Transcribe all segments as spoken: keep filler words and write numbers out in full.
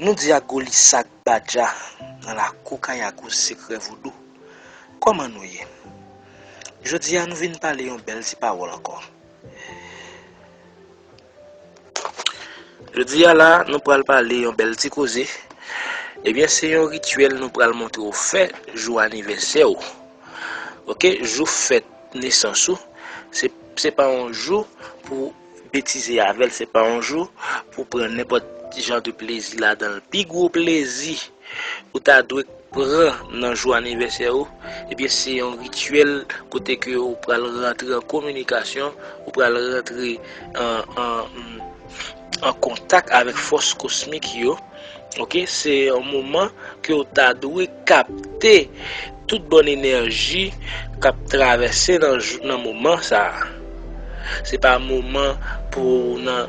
Nou di ak Golisak Badja nan lakou Kayako Sekrè Vodou. Kòman nou ye? Jodi a nou vin pale yon bèl ti pawòl ankò. Jodi a la, nou pral pale yon bèl ti koze. Ebyen, se yon rityèl nou pral montre w fè jou anivèsè w. Oke, jou fèt nesans ou. Se, se pa yon jou pou betize avè l, se pa yon jou pou pran nenpòt jan de plezi ladan l. Pi gwo plezi ou ta dwe pran nan jou anivèsè ou, ebyen, se yon rityèl kote ke ou pral rantre an kominikasyon, ou pral rantre an, an, an kontak avèk fòs kosmik yo. Oke, se yon moman ke ou ta dwe kapte tout bòn enèji k ap travèse nan jou, nan moman sa a. Se pa moman pou w nan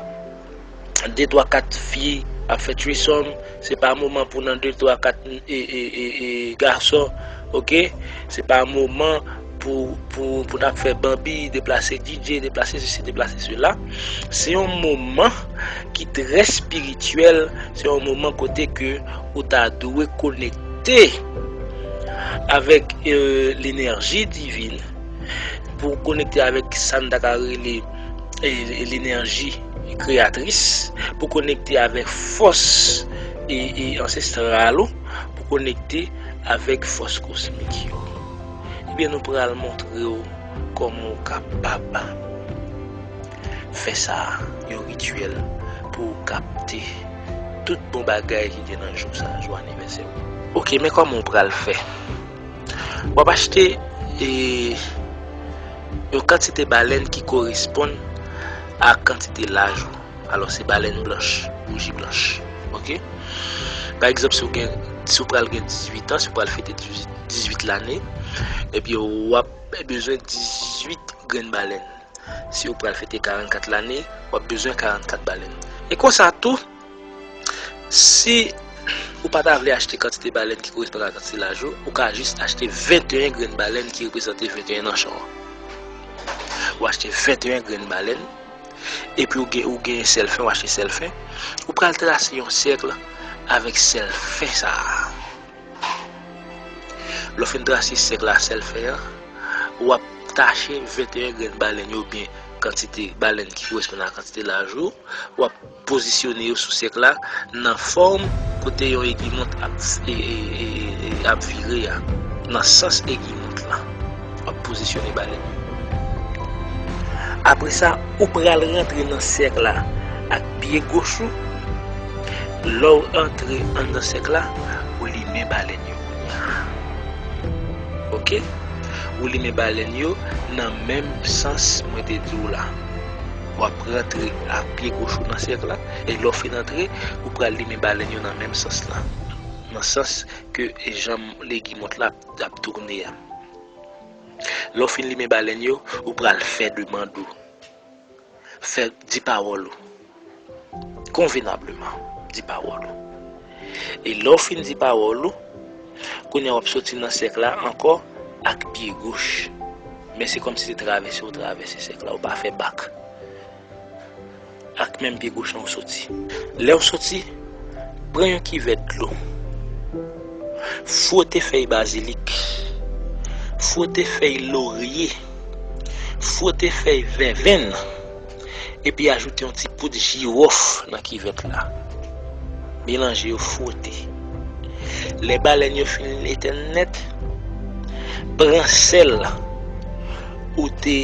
de, twa, kat fi ap fè threesome. Se pa moman pou w nan de, twa, kat, e, e, e, e, gason. Oke? Se pa moman pou, pou, pou n ap fè banbi, deplase D J, deplase sesi, deplase sela. Se yon moman ki trè espirityèl. Se yon moman kote ke ou ta dwe konekte avèk, e, lenèji divin, pou konekte avèk sa n ta ka rele, e, lenèji kreyatris, pou konekte avèk fòs, e, e, ansestral ou, pou konekte avèk fòs kosmik yo. Ebyen, nou pral montre w kòman w kapab fè sa, yon rityèl pou w kapte tout bon bagay ki gen nan jou sa, jou anivèsè w. Oke, men kòman w pral fè? W ap achte, e, yon kantite balèn ki koresponn a kantite laj ou. Alò, se balèn blanch, bouji blanch. Oke? Pa egzanp, si w gen, si w pral gen dizuit an, si w pral fete dizuit, dizuit lane, ebyen, w ap bezwen dizuit grenn balèn. Si w pral fete karannkat lane, w ap bezwen karannkat balèn. E konsa tou, si ou pa ta vle achte kantite balèn ki koresponn a kantite laj ou, ou ka jis achte venteyen grenn balèn ki reprezante venteyen nanchon an. Ou achte venteyen grenn balèn, epi ou gen, ou gen sèl fen, ou achte sèl fen. Ou pral trase yon sèk avèk sèl fen sa a. Lè w fin trase sèk la, sèl fen an, w ap tache venteyen grenn balèn yo, oubyen kantite balèn ki koresponn a kantite laj ou, w ap pozisyone yo sou sèk la nan fòm kote yon egimont ap, e, e, e, e, ap vire a, nan sans egimont lan. W ap pozisyone balèn yo. Apre sa, ou pral rantre nan sèk la ak pye goch ou. Lè w antre anndan sèk la, ou limen balèn yo kounye a. Oke? Ou limen balèn yo nan menm sans mwen te di w la. W ap rantre ak pye goch ou nan sèk la, e lè w fin antre, ou pral limen balèn yo nan menm sans lan. Nan sans ke, e, janm egimont la ap, ap toune a. Lè w fin limen balèn yo, ou pral fè demann ou. Fè, di pawòl ou. Konvenableman, di pawòl ou. E lè w fin di pawòl ou, kounye a w ap soti nan sèk la ankò ak pye goch. Men se kòmsi se travèse w travèse sèk la, ou pa fè bak. Ak menm pye goch lan ou soti. Lè w soti, pran yon kivèt dlo. Fwote fèy bazilik. Fwote fèy lorye. Fwote fèy vèvenn. Epi ajoute yon ti poud jiwòf nan kivèt la. Melanje yo, fwote. Lè balèn yo fin etèn nèt, pran sèl ou te,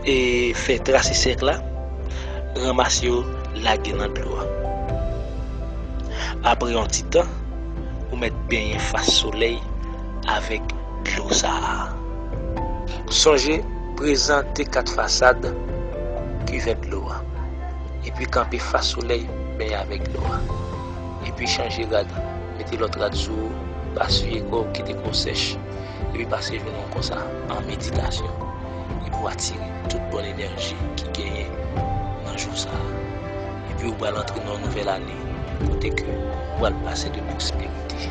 e, fè trase sèk la, ranmase yo, lage nan dlo a. Apre yon ti tan, ou mèt benyen fas solèy avèk dlo sa a. Sonje, prezante kat fasad kivèt dlo a. Epi kanpe fas solèy, benyen avèk dlo a. Epi chanje rad, mete lòt rad sou ou, pa siye kò w, kite kò w sèch. Epi pase jounen w konsa, an meditasyon. Epi w atire tout bòn enèji ki genyen nan jou sa a. Epi ou pral antre nan yon nouvèl ane, kote ke ou pral pase de pwosperite.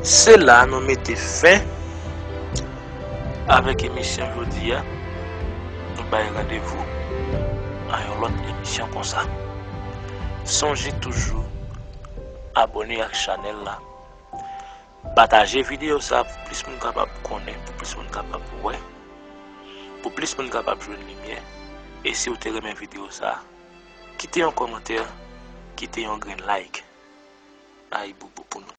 Se la nou mete fen avèk emisyon jodi a. Nou bay randevou a yon lòt emisyon konsa. Sonje toujou, abòne ak chanèl la. Pataje videyo sa pou plis moun kapab konnen, pou plis moun kapab wè, pou plis moun kapab jwenn limyè. E si w te renmen videyo sa, kite yon kòmantè, kite yon grenn like. Ayibobo pou nou.